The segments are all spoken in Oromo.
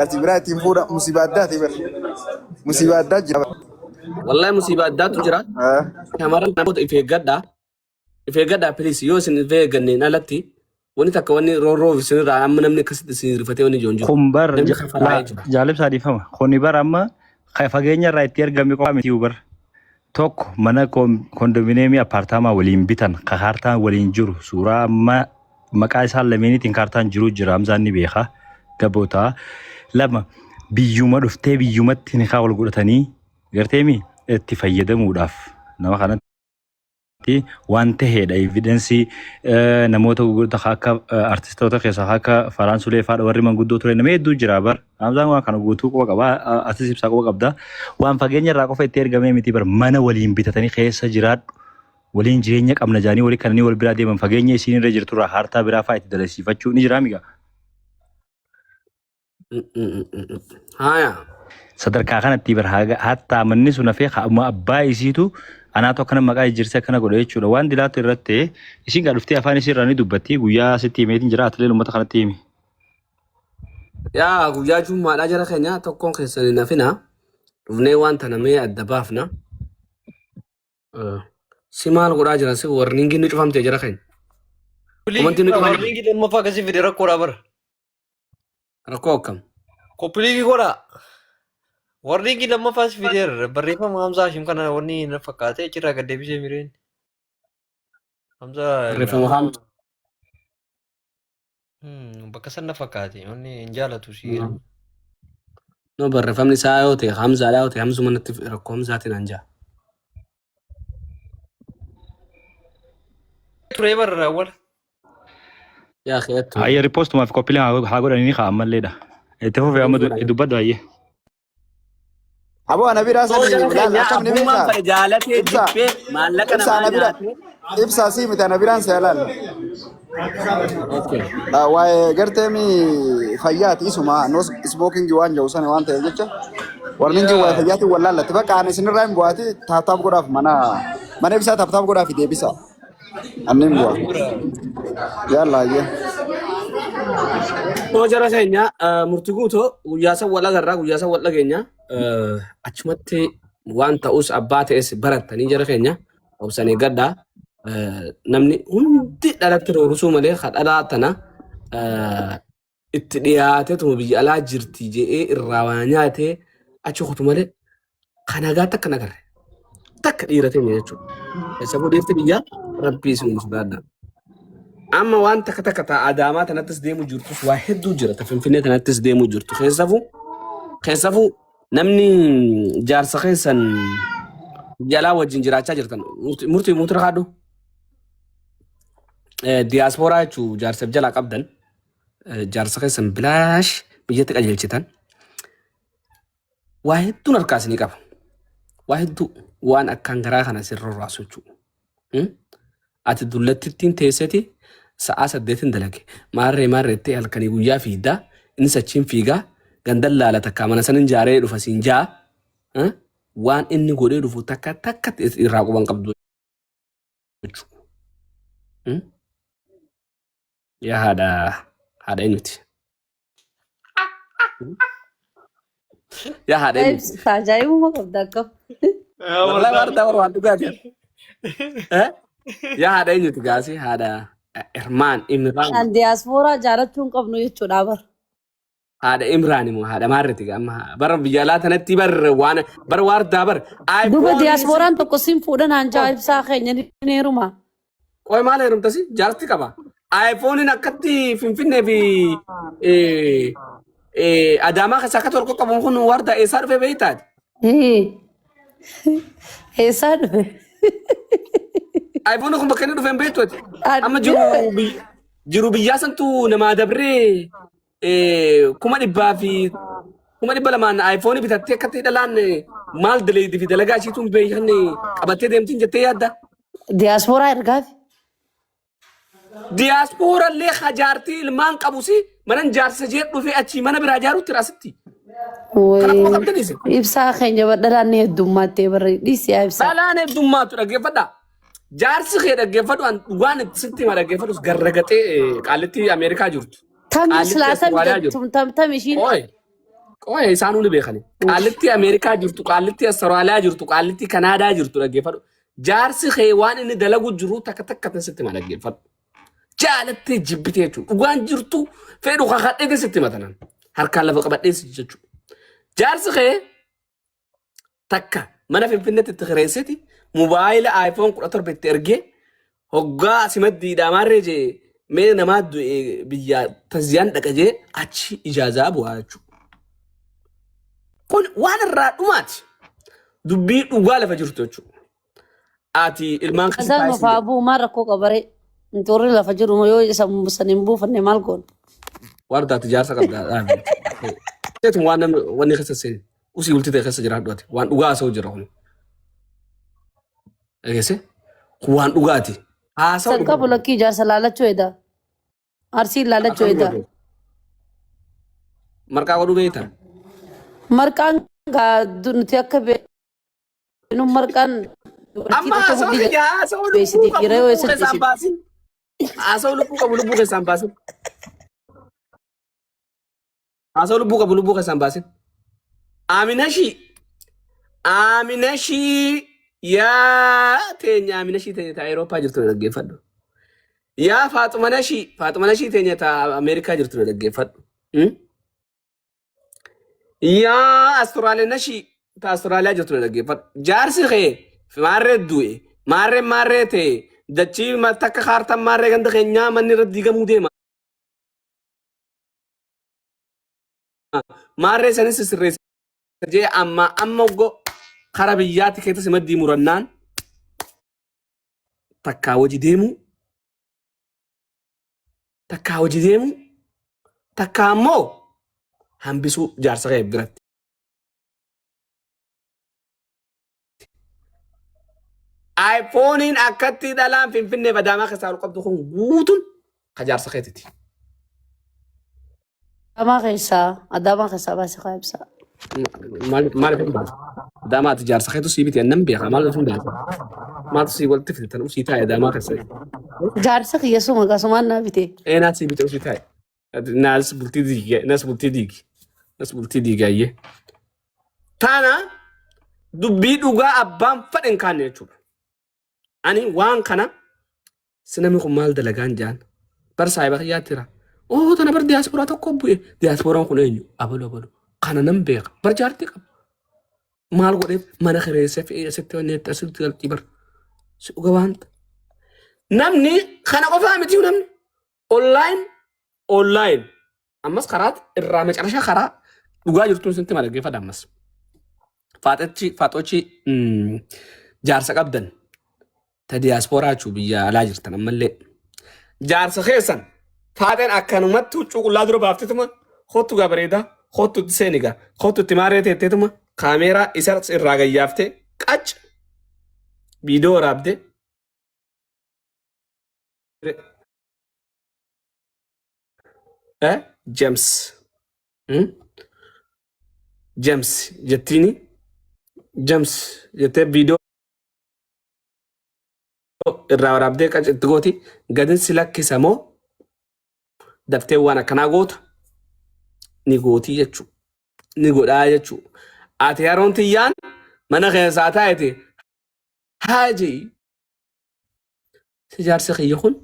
Ati biraa ittiin fuudha musiba addaati bar. Musiba addaa jira. Wallahi musiibaa addaatu jira. Ah. Shamarran namoota if eeggadhaa. If eeggadhaa please yoo isin if eegganneen alatti wanni takka wanni roorroo isinirraa amma namni akkasitti isin rifatee wanni jiru hin jiru. Kun bar Namni kafalaa'ee jira. jaalibsaa dhiifama. Kuni bar amma ka fageenya irraa itti ergame qofa miti bar. Tokko mana kondominiyeemii appaartaamaa waliin bitan ka kaartaan waliin jiru suuraa amma maqaa isaan lameeniitiin kaartaan jiru jira Hamzaan ni beeka gaboota. Lama biyyuma dhuftee biyyumatti nikaa wal godhatanii garteemi itti fayyadamuudhaaf nama kanatti waan taheedha. Evidensii namoota gurguddaa akka artistoota keessaa akka Faraan Sulee fa'aadha warri manguddoo ture nama hedduu jira bar. Hamzaan waan kana guutuu quba qaba. Atis ibsaa quba qabda. Waan fageenya irraa qofa itti ergamee miti bar mana waliin bitatanii keessa jiraadhu. Waliin jireenya qabna jaanii walii kananii wal biraa deeman fageenya isiin irra jirtu irraa haartaa biraa fa'aa itti dalasiifachuu ni jiraa migaa. Haya. Sadarkaa kanatti bar haga hattaa manni sun hafee amma abbaa isiitu anaatu akkana maqaa jijjiirsee akkana godhe jechuudha. Waan dilaatu irratti isiin gaa dhuftee afaan isii irraa ni dubbatti guyyaa sitti himeetiin jira atileen uummata kanatti himi. Yaa guyyaa jummaadhaa jara keenya tokkoon keessan hin hafina. Dhufnee waan tana mee adda baafna. Si maal godhaa jiran si warningiin ni cufamte jara keenya. Komantiin ni cufamte. Warningi lammaffaa akkasii fide rakkoodha bara. Rakkoo akkam? Koppiliigii godhaa. Warningi lammaffaa si fideera. Barreeffama Hamzaa Hashim kana wanni na fakkaate achirraa gad deebisee mireen. Hamzaa Barreeffama Hamzaa. Bakka san na fakkaate wanni hin jaalatu si. No barreeffamni isaa yoo ta'e Hamzaadha yoo ta'e Hamzuma natti rakkoo Hamzaatiin an ja'a. Turee barra awwala. Yaa keettu. Hayya riipoostumaa fi qophiilee haa godhanii ni ka'a ammalleedha. Itti fufee amma dubbadhu hayyee. Aboo ana biraa Soo sani jara laal keenya akkam ni abbummaan beektaa? fedhe jaalatee Ibsaa jibbee maallaqa ibsaa namaa ana bira nyaatee. ibsaa sii miti ana biraan si laal. Okay. Waa'ee gartee mi fayyaati isuma no smoking waan jedhu sana waan ta'eef jecha warningi waa'ee fayyaatiin wal laallatti bakka ani isinirraa hin bu'aati taaptaap godhaaf mana mana ibsaa taaptaap godhaaf deebisa. Annin bu'a. Yalla ayyee. Soo jara keenya murtii guutoo guyyaa san wal agarraa guyyaa san wal dhageenya achumatti waan ta'us abbaa ta'es barattanii jara keenya obsan eeggadhaa. Namni hundi dhalatti roorusuu malee ka dhalaa tana itti dhiyaateetuma biyya alaa jirti je'ee irraa waa nyaatee achi kutu malee kan hagaa takka hin agarre. Takka dhiira teenya jechuudha. Keessafuu dhiirti biyyaa rabbii isin sodaadha. Amma waan takka takka ta'a Adaamaa tanattis deemu jirtus waa hedduu jira. Ta Finfinnee tanattis deemu jirtu. Keessafuu keessafuu namni jaarsa keessan biyya alaa wajjin jiraachaa jirtan murtii murtii murtii kaadhu. Diyaaspooraa jechuun jaarsaaf jalaa qabdan. Jaarsa keessan bilaash biyyatti qajeelchitan waa hedduun harkaa isinii qaba. Waa hedduu waan akkaan garaa kana isin rorraasu jechuudha. Ati dullattittiin teesseti sa'aa saddeetin dalage maarree maarree itti halkanii guyyaa fiigdaa innis achiin fiigaa gandan laala takkaa mana sanin jaaree dhufa siin jaa waan inni godhee dhufu takka takka irraa quban qabdu jechuudha. Yaa haadha haadha eenyuti? Yaa haadha eenyuti? Ibsa ajaa'ibuma qabda akkam. Wallahi waan ta'u waan dhugaati. Eh? Yaa haadha eenyuti gaasii haadha Irmaan Imraan Kan diyaaspooraa jaalachuu hin qabnu jechuudha bar. Haadha Imraan immoo haadha maarreti amma bara biyya alaa tanatti bar waan bar waardaa bar Duba iPhone diyaaspooraan tokko sin fuudhan hanjaa ibsaa keenya ni heeruma. Qoy maal heerumtasi jaarti qaba. iPhonein akkatti Finfinnee fi Adaamaa keessa akka tokko qabu kun waardaa eessaa dhufe beektaati? Eessaa dhufe? iPhone kun bakka inni dhufe hin beektu ati. Amma jiru jiru biyyaa santu namaa dabree 200,000 fi 200,000 iPhone bitattee akkatti dhalaan maal daleedii fi dalagaa ishiitu hin beekan qabattee deemtiin jettee yaadda. Diyaaspooraa ergaafi. Diyaaspooraa illee hajaartii ilmaan qabusi manan jaarsa jee dhufee achii mana biraa jaarutti asitti. Kana quba qabdan isin. Ibsaa keenya badhalaan ni heddummattee barre dhiisi yaa ibsaa. Dhalaan heddummaatu dhaggeeffadha. Jaarsi kee dhaggeeffadhu an dhugaan itti sitti hima dhaggeeffadhus garragaxee qaallitti Ameerikaa jirtu. Tam Qaallitti silaa tam Austraaliyaa jirtu. jettum tam tam ishiin Ooy. Qo'ee isaanuu ni beekani. Qaallittii Ameerikaa jirtu, qaallittii Austraaliyaa jirtu, qaallittii Kanaadaa jirtu dhaggeeffadhu. Jaarsi kee waan inni dalagu jiru takka takka tan sitti hima dhaggeeffadhu. Jaalattee jibbitee jechuudha. Dhugaan jirtu fedhu kakadhee sitti hima tanan. Harkaan lafa qabadhee si jechuudha. Jaarsi kee takka mana Finfinneetti itti kireesseti mobaayila iPhone 17 itti ergee hoggaa simaddiidhaa maarree jee mee namaa du'e biyya taziyaan dhaqa jee achi ijaazaa bu'aa jechuudha. Kun waan irraa dhumaati. Dubbii dhugaa lafa jirtu jechuudha. Ati ilmaan keessa Isaan taa'ee nuuf haa bu'u maal rakkoo qabaree. Nuti warri lafa jiru yoo isa san hin buufanne maal goona? Waan taate jaarsa qabda dhaabi. Seetum waan namni wanni keessa seeni. Usii bultii ta'e keessa jiraadhu ati. Waan dhugaa haasa'u jira kun. Dhageesse? Kun waan dhugaati. Haasa'u San qabu lakkii jaarsa laalachuu eda. Arsiin laalachuu Akkam eda. godhu? Marqaa godhuu beektan? Marqaan gaa nuti akka beeknu marqaan dubartii Amma tokko haasa'u mudhii kiyya haasa'u lubbuu beeksiti qabu dhiira yoo lubbuu isa keessaan dhiisite. baasin. Haasa'u lubbuu qabu lubbuu keessaan baasin. Haasa'u lubbuu qabu lubbuu keessaan baasin. Aaminashii. Aaminashii yaa teenya Aaminashii teenya ta Awurooppaa jirtu na dhaggeeffadhu. Yaa Faaxumanashii Faaxumanashii teenya ta Ameerikaa jirtu na dhaggeeffadhu. Hmm? Yaa Asturaalenashii ta Asturaaliyaa jirtu na dhaggeeffadhu. Jaarsi kee maarree du'e maarree maarree ta'e dachii takka kaartan maarree ganda keenyaa manni irra diigamuu deema. Maarree sanis sirreessa jee amma amma oggo kara biyyaatti keessa si maddii murannaan takkaa hojii deemuu takkaa hojii deemuu takkaa ammoo hambisuu jaarsa kee biratti. iPhone'n akkatti dhalaan Finfinnee Adaamaa keessaa ol qabdu kun guutuun ka jaarsa keetiiti. Adaamaa keessaa Adaamaa keessaa baasii kaa ibsaa. Maal maal hin baasa? Adaamaa ati jaarsa keetu sii biti annan beeka maal hin baasa? Maaltu sii walitti fide tan usii taa'e Adaamaa keessa. Jaarsa kiyya suma kasumaan naa bite. Ee naas sii bite usii taa'e. Naas bultii diigi naas bultii diigi naas bultii diigi ayyee. Tana dubbii dhugaa abbaan fedhe hin kaanne jechuudha. Ani waan kana si namni kun maal dalagaan jaan bar saayiba kiyyaatti jira. Oo tana bar diyaasporaa tokko bu'e diyaasporaan kun eenyu abalu abalu kana nan beeka bar jaartii qaba. Maal godheef mana kireessee fe'ee asitti wanni itti asitti galtii bar si dhuga waanta. Namni kana qofaa miti namni online online ammas karaa irraa macarashaa karaa dhugaa jirtuun sintti mala dhaggeeffadha ammas. Faaxachi faaxochi jaarsa qabdan ta diyaaspooraa jechuu biyya alaa jirtan ammallee. Jaarsa keessan faaxeen akkanumatti huccuu qullaa dura baaftetuma kottu gaa bareedaa kottu itti seeni gaa kottu itti maarree teetteetuma kaameeraa isa irraa gayyaaftee qac viidiyoo waraabdee. Eh? James. Hmm? James jettiini. James jettee viidiyoo irraa waraabdee qac itti gooti. Gadin si lakkisa moo daftee waan akkanaa goota ni gootii jechuudha. Ni godhaa jechuudha. Ati yeroon tiyyaan mana keessaa taa'ete haaji si jaarsi kiyya kun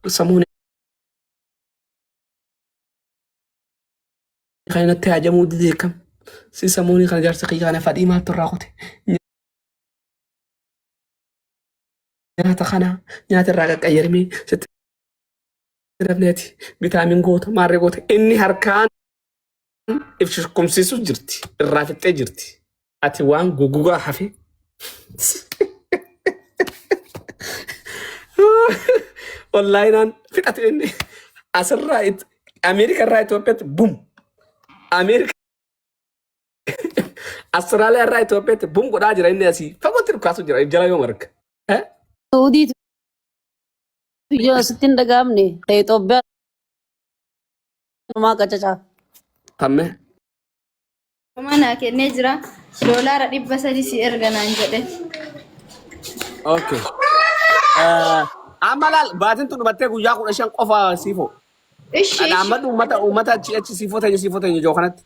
Sammuun kan natti hajamuu didee kam si sammuun kana jaarsa kiyya kana fadhii maaltu irraa kute nyaata kana nyaata irraa qaqqayyarmee sitti nafneeti vitaamin goota maarree goota inni harkaan if shukkumsiisu jirti irraa fixxee jirti ati waan guggugaa hafe wallaahi naan fixate inni asirraa Ameerika irraa Itoophiyaatti bum Ameerika Austraaliyaa irraa Itoophiyaatti bum godhaa jira inni asii fagootti dhukaasu jira jala yoo marga. Eh? Suudii yoo asitti hin dhaga'amne ta'e Itoophiyaa numaa qacacaa. Tamme Homaa naa kennee jira. Doolaara 300 si erga naan jedhe. Okay. Amma laal baatiin tun dhumattee guyyaa 15 qofa siifoo. Ishi ishi. Dhaammadu uummata uummata achi achi siifoo teenya siifoo teenya ijoo kanatti.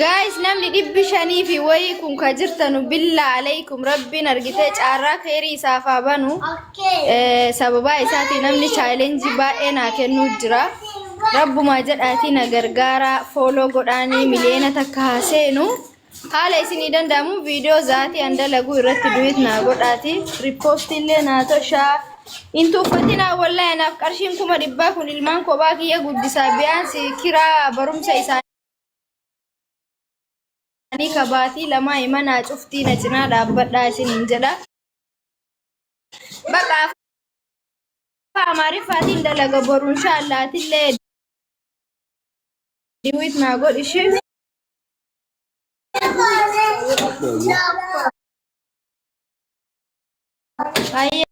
Guys namni 500 fi wayii kun ka jirtanu billaa alaykum rabbiin argitee caarraa keerii isaaf haa banu. Sababaa isaatii namni chaalenjii baay'ee naa kennuu jira. Rabbumaa jedhaatii na gargaaraa fooloo godhaanii 1 million haa seenu. Haala isinii danda'amu viidiyoo zaatii an dalaguu irratti duwit naa godhaati. Riippoostii illee naa toshaa. Hin tuuffatinaa wallahi anaaf qarshiin 100,000 kun ilmaan kophaa kiyya guddisaa biyaansi kiraa barumsa isaanii kabaatii lamaa imanaa cuftii na cinaa dhaabbadhaa isiniin jedha. Baqa afaan Amaariffaatiin dalaga boru inshaallah atillee diwit naa godhi ishee. Baay'ee.